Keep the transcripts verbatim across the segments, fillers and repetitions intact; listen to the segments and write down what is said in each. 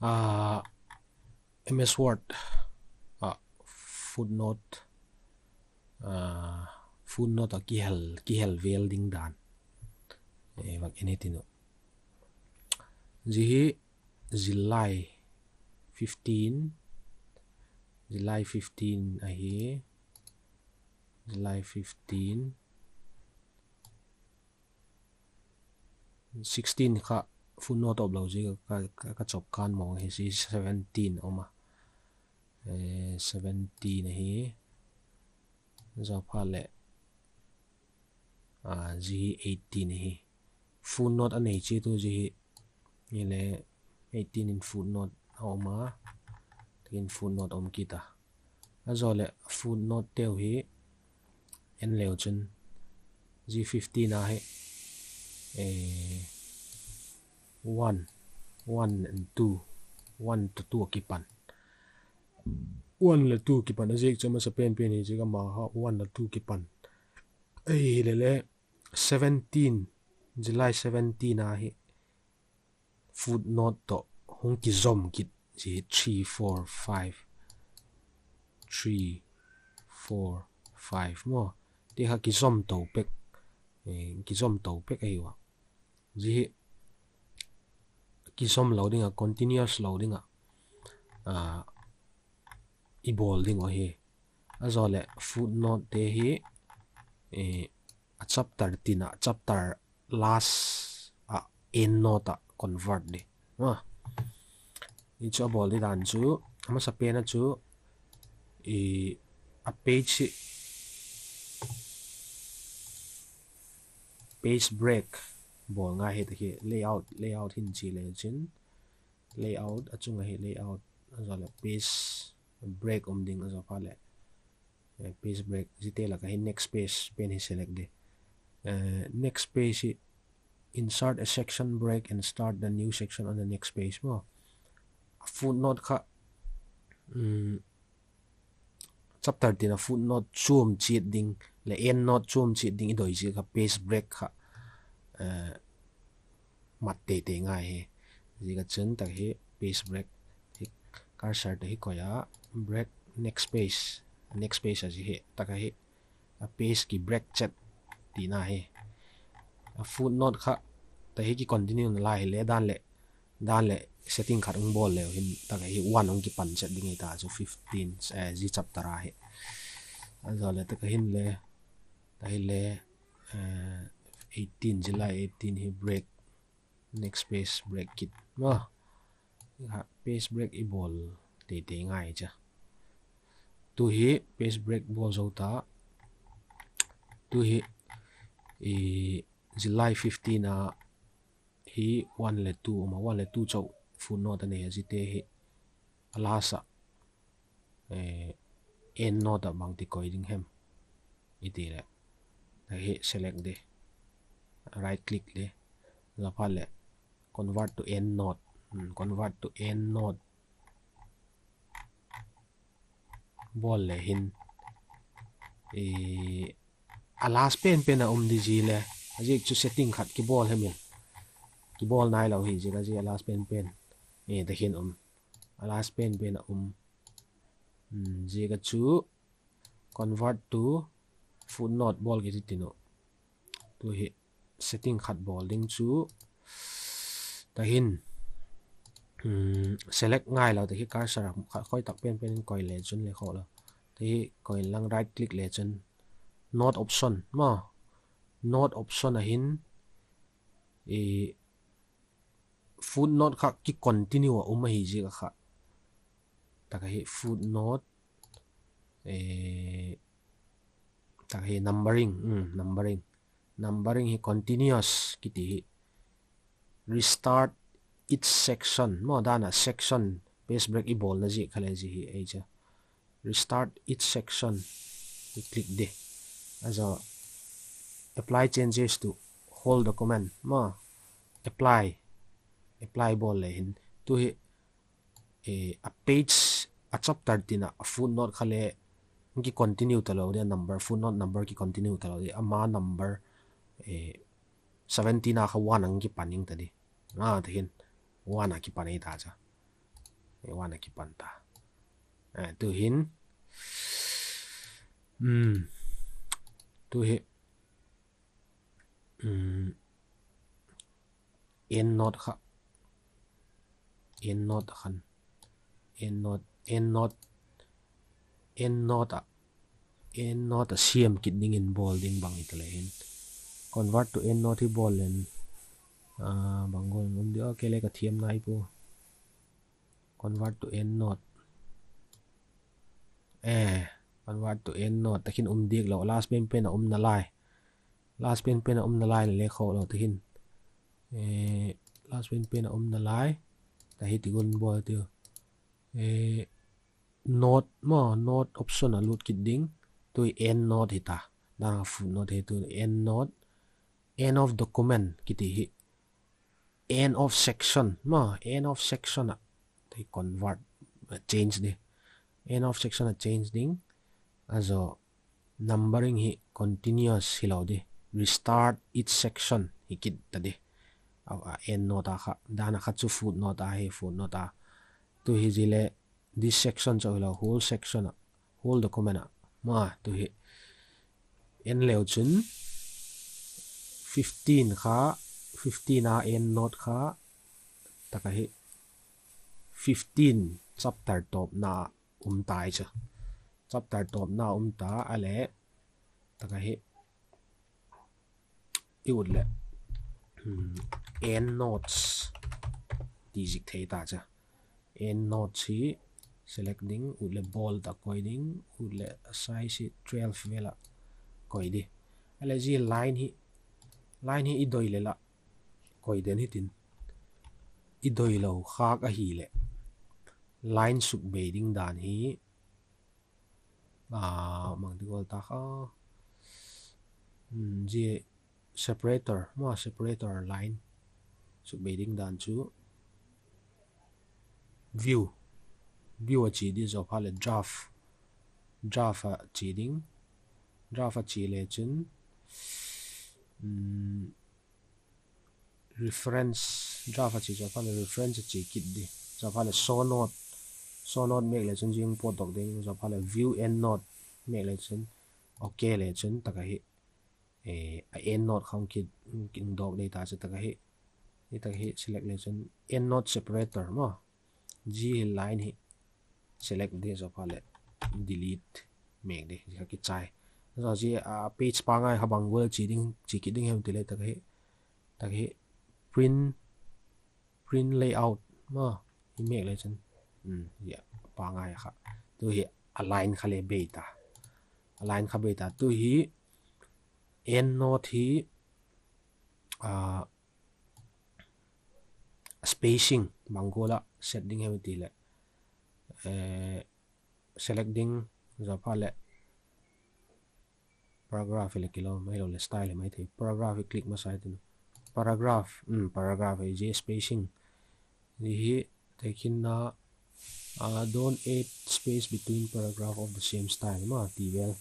A, M S Word ah footnote, a, footnote ah kihel, kihel vel ding dan vak en hitin uh. Zia hi July fifteen, July fifteen ahi, July fifteen, sixteen kha footnote a um lo ziak a ka, ka, ka chop khan mawng hi. Zia seventeen a um a, seventeen ahi, zaw phat leh, a, zia hi eighteen ahi. Footnote a nei chiat u zia hi, hile eighteen in footnote a um a, tin footnote a um kit a. A zaw leh footnote teu hi en leu chun, zia fifteen a hi, one, one and two, one to two a kipan. One leh two kipan a ziak chu a masa pen pen hi ziak ama kha one leh two kipan. Ahile le seventeen, July seventeen a hi footnote tawh hung kizom kit, zia hi three, four, five, three, four, five maw, ti kha kizom to pek, kizom to pek ahi a. Zia hi kizom lo ding ah, continuous lo ding ah i bawl ding uh ahi. A zaw leh footnote te hi a chapter tin ah, chapter last ah, end note ah convert di. Hi chu a bawl di dan chu, a masa pen a chu, a page hi, page break bawl ngai hi tak hi, layout, layout hin chi le chin, layout a chung ahi, layout, a zaw leh page break um ding, a zaw phat leh page break, ziate lak ah hin next page pen hi select di. Next page hi insert a section break and start the new section on the next page maw. A footnote kha, chapter tin a footnote chuam chiat ding leh end note chuam chiat ding i doi ziak kha page break kha mat tei tei ngai hi. Ziak a chun tak hi page break, cursor tak hi koi a, break next page, next page a zia hi tak ahi, a page kibreak chet tina hi. A footnote kha tak hi kicontinue nalai hile dan leh, dan leh setting khat hung bawl leu hin tak ahi one hung kipan chet ding hi ta chu fifteen, zia chapter a hi. A zaw leh tak a hinle, tak hile eighteen, July eighteen hi break, next page break kit maw. Page break i bawl tei tei ngai cha. Tu hi page break bawl zo ta. Tu hi July fifteen a hi one leh two um a, one leh two chauh footnote a nei a, ziate hi a last ah, end note ah bangti koi ding hem i ti leh, tak hi select di, right click di, zaw phat leh convert to end note, convert to end note bawl le hin, a last pen pen a um di zi le, a ziak chu setting khat kibawl hem in, kibawl nailo hi ziak a zia a last pen pen, tak hin um, a last pen pen a um, ziak a chu convert to footnote bawl kit hitin uh. Tu hi setting khat bawl ding chu, tak hin select ngailo, tak hi cursor khat khoi tak pen pen in koi le chun le khawk lo. Tak hi koi inlang right click le chun note option maw, note option a hin footnote kha kicontinue a um ahi ziak a kha, tak ahi footnote, tak hi numbering, numbering, numbering hi continuous kiti hi, restart each section maw, dan a section, page break i bawlna ziak kha le zi hi ei chu, restart each section i click di. A zaw apply changes to whole document maw, apply, apply bawl le hin, tu hi a page, a chapter tin ah a footnote kha le kicontinue talo di, a number, footnote number kicontinue talo di, ama number seventeen a kha one a hung kipan ing ta di. Tak hin one a kipan ei ta chu. One a kipan ta. Tuhin, tu hi EndNote kha, EndNote khan, EndNote, EndNote, EndNote ah, EndNote ah siam kit dingin bawl ding bang hita le hin, convert to EndNote hi bawl leng, bang gual um di, ok le ka thiam nai pua. Convert to EndNote, convert to EndNote, takhin um diak lo, last pen pen ah um nalai, last pen pen ah um nalai le le kho lo takhin, last pen pen ah um nalai, tahi ti gun bawl tiu. Note maw, Note option ah lut kit ding, tu hi EndNote hita, dan a footnote hi tu EndNote, end of document kiti hi, end of section maw, end of section ah, tu hi convert, change di, end of section ah change ding, a zaw numbering hi continuous hilo di, restart each section hi kit ta di. EndNote a kha, dan a kha chu footnote ahi, footnote a, tu hi zia le this section chu hilo, whole section ah, whole document ah, ma tu hi en leu chun fifteen kha, fifteen a EndNote kha, tak ahi, fifteen chapter tawpna um tai chu, chapter tawpna um ta a le, tak ahi, i ut leh EndNotes ti zik thei ta chu, EndNotes hi select ding, ut leh bold a koi ding, ut leh size hi twelve vel ah koi di. A leh zia line hi, line hi i doi leh lah koi den hitin, i doi lo khâk ahileh line sukbei ding dan hi, mang ti gual ta kha, zia separator, ma separator line sukbei ding dan chu view, view a chia di, zaw phat leh draft, draft a chia ding, draft a chia le chun reference, draft a chia zaw phat leh reference a chia kit di, zaw phat leh show note, show note mêk le chun zia hung pawtdok ding, zaw phat leh view EndNote mêk le chun, ok le chun tak ahi, a EndNote kha hung dawk dei ta chu tak ahi, hi tak ahi select le chun EndNote separator maw, zia hi line hi select di, zaw phat leh delete mêk di, zia kha kichai. Zaw zia page pangai kha bang gual chia ding, chia kit ding hem ti le tak ahi, tak ahi, print, print layout maw, i mêk le chun, zia pangai kha, tu hi a line kha le bei ta, a line kha bei ta, tu hi EndNote hi spacing bang gual ah set ding hem ti leh, select ding, zaw phat leh paragraph hi le kilawm, ahiloleh style hi mai thei, paragraph hi click masa i tin, paragraph, paragraph hi zia spacing, zia hi tekhinna, don't add space between paragraph of the same style ma ti vel,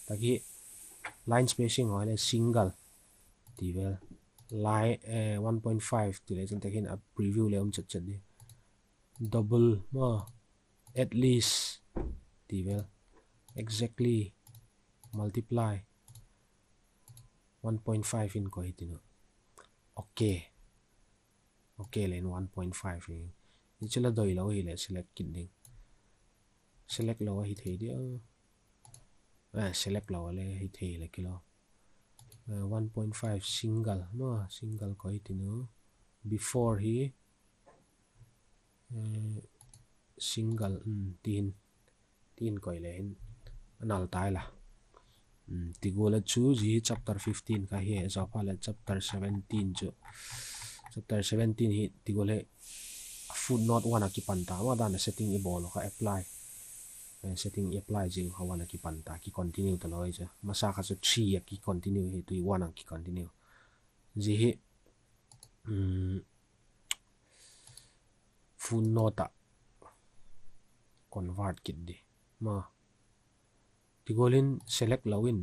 tak hi line spacing haw le single ti vel, line one point five ti le chun tekhin a preview le um chet chet di, double ma, at least ti vel, exactly, multiply, one point five in koi hi tin u, ok, ok le in one point five hi, zia chu la doi lo hileh select kit ding, select lo ahi thei di, select lo a le hi thei le kilawm, one point five single ma, single koi hi tin u, before hi single, tin, tin koi le hin a nal tai la, ti gual a chu zia hi chapter fifteen kha hi, zaw phat leh chapter seventeen chu, chapter seventeen hi ti gual hi footnote one a kipan ta, ma dan a setting i bawl u kha apply, setting i apply zing kha one a kipan ta, kicontinue talo i chu, masa kha chu three a kicontinue hi, tu hi one a kicontinue, zia hi footnote ah convert kit di ma, ti gual hin select lo in,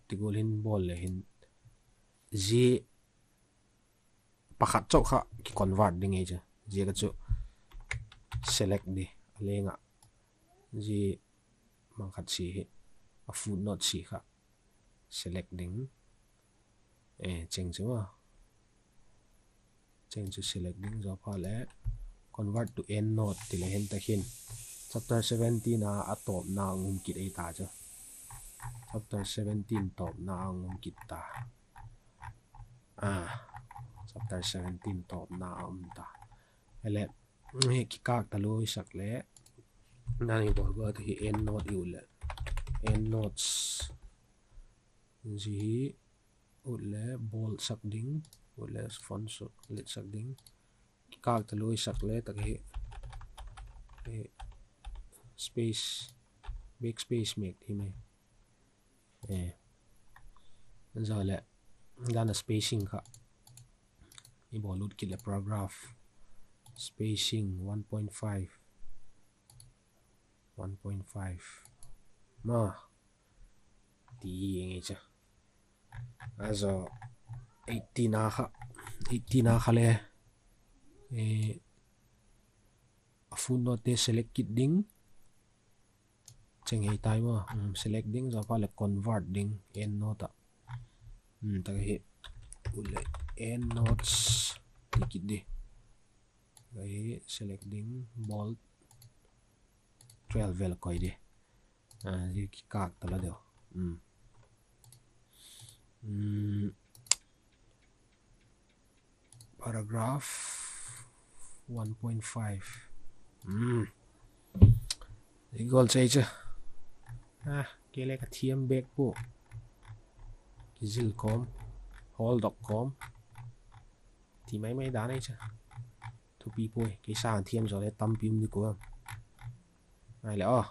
ti gual hin bawl le hin, zia pakhat chau kha kiconvert ding ei chu, zia kha chu select di a leng ah, zia bang khat si hi, a footnote si kha select ding, cheng chu ma, cheng chu select ding zaw phat leh convert to endnote ti le hen tak hin chapter seventeen a a tawpna a um kit ei ta chu. Chapter seventeen tawpna a um kit ta. Chapter seventeen tawpna a um ta. Hileh, kikâk talua i sak le, dan i bawl guat hi endnote i ut leh, endnotes, zia hi ut le bold sak ding, ut le font suk let sak ding. Kikâk talua i sak le tak hi space, backspace mêk hi mai. Zaw leh, dan a spacing kha i bawl ut kit leh paragraph spacing one point five, one point five ma ti hi eng ei chu. A zaw eighteen a kha, eighteen a kha le a footnote te select kit ding, cheng hei tai maw, select ding zaw phat leh convert ding endnote ah, tak hi, ut leh endnotes ti kit di, select ding, bold, twelve vel koi di, zia kikâk talo deu. Paragraph one point five, i gual chei chu, kei le ka thiam bêk pua, kizil kawm, hawldok kawm ti mai mai dan ei chu. Thupi puai, kei sâng thiam zaw le tampi um di kua. Ai le aw,